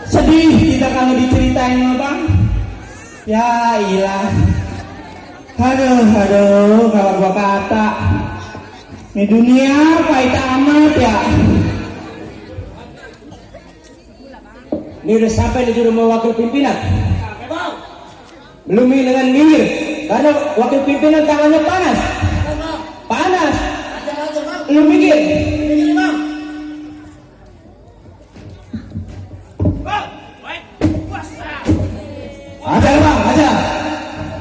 Sedih kita kalau diceritain bang. Ya ilah. Aduh, kalau gua kata ini dunia pahit amat ya. Ini udah sampai di rumah wakil pimpinan. Belum ini dengan minggir karena wakil pimpinan tangannya panas. Panas. Belum minggir. Ada bang, ada.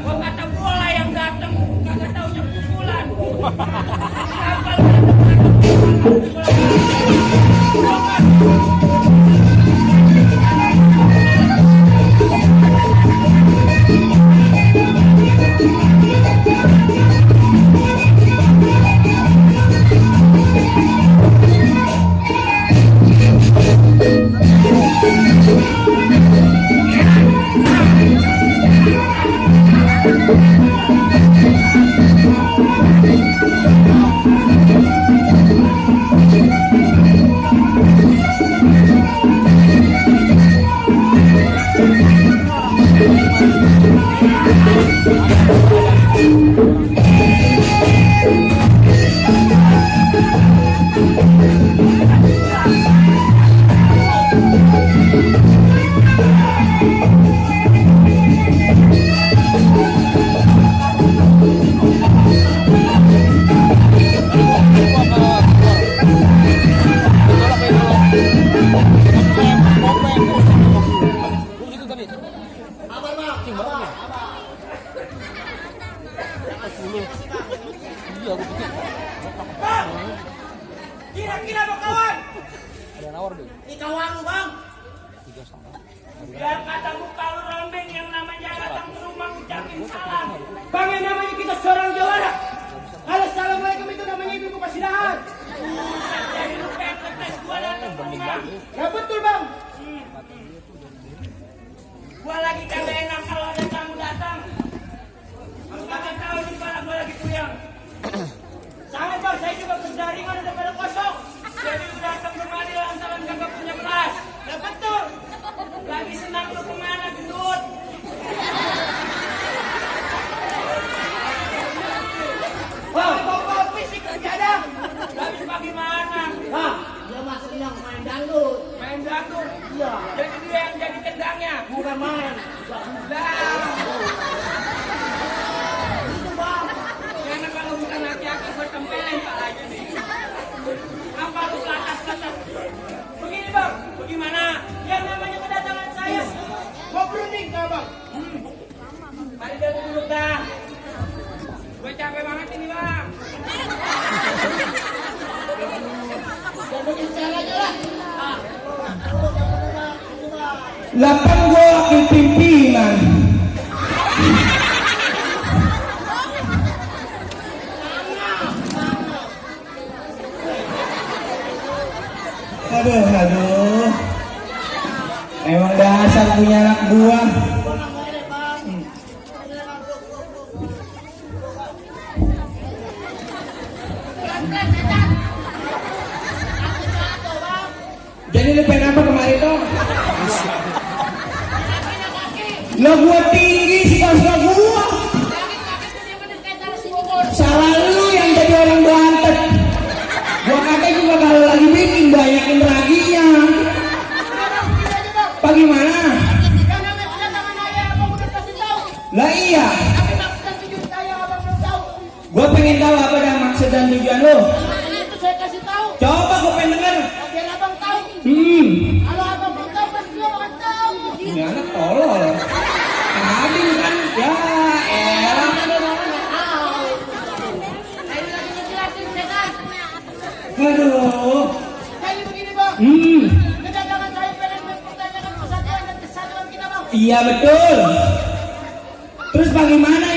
Gua kata bola yang datang, kagak taunya pukulan. Kira-kira mau kawan? Ada nawar deh. Ini kawan lu bang. Biar kata muka lu rombeng yang namanya datang ke rumah ucapin salam. Bang yang namanya kita seorang jawara. Kalau assalamualaikum itu namanya ibu kepasidahan. Jadi lu pengen ngetes gua datang ke rumah. Ya betul bang. Gua lagi kagak enak kalau ada tamu datang. Kamu kagak tahu di kepala gua lagi puyeng. Sama bang, saya juga berjaringan udah pada kosong. Jadi udah datang kemari lantaran kagak punya kelas. Ya betul. Lagi senang lu kemana gendut? Wah, kopi sih kerja dah. Habis bagaimana? Hah, dia mah senang main dangdut. Main dangdut? Iya. Jadi dia yang jadi tendangnya? Bukan main. Lah. Itu bang. Karena kalau bukan laki-laki gue tempelin pak lagi nih. Apa lu latas-latas? Begini bang, bagaimana? Yang namanya kedatangan saya. Mau berunding kah bang? Mari dia duduk dah. Gue capek banget ini bang. Bikin caranya lah. Lapan gua wakil pimpinan. Aduh. Emang dasar punya anak buah. Jadi lu pengen apa kemarin tuh? Lo gua tinggi suka-suka gua. Salah lu yang jadi orang Banten. Gua kata juga kalau lagi bikin banyakin raginya. Bagaimana? Lah iya. Gua pengen tahu apa dah maksud dan tujuan lu. Coba gua pengen denger. Kalau abang belum tahu, pasti lo akan tahu. Ini anak tolol. Tadi kan ya elah. Aduh. Jadi begini bang, Hmm. kedatangan saya pengen mempertanyakan persatuan dan kesatuan kita bang. Iya betul. Terus bagaimana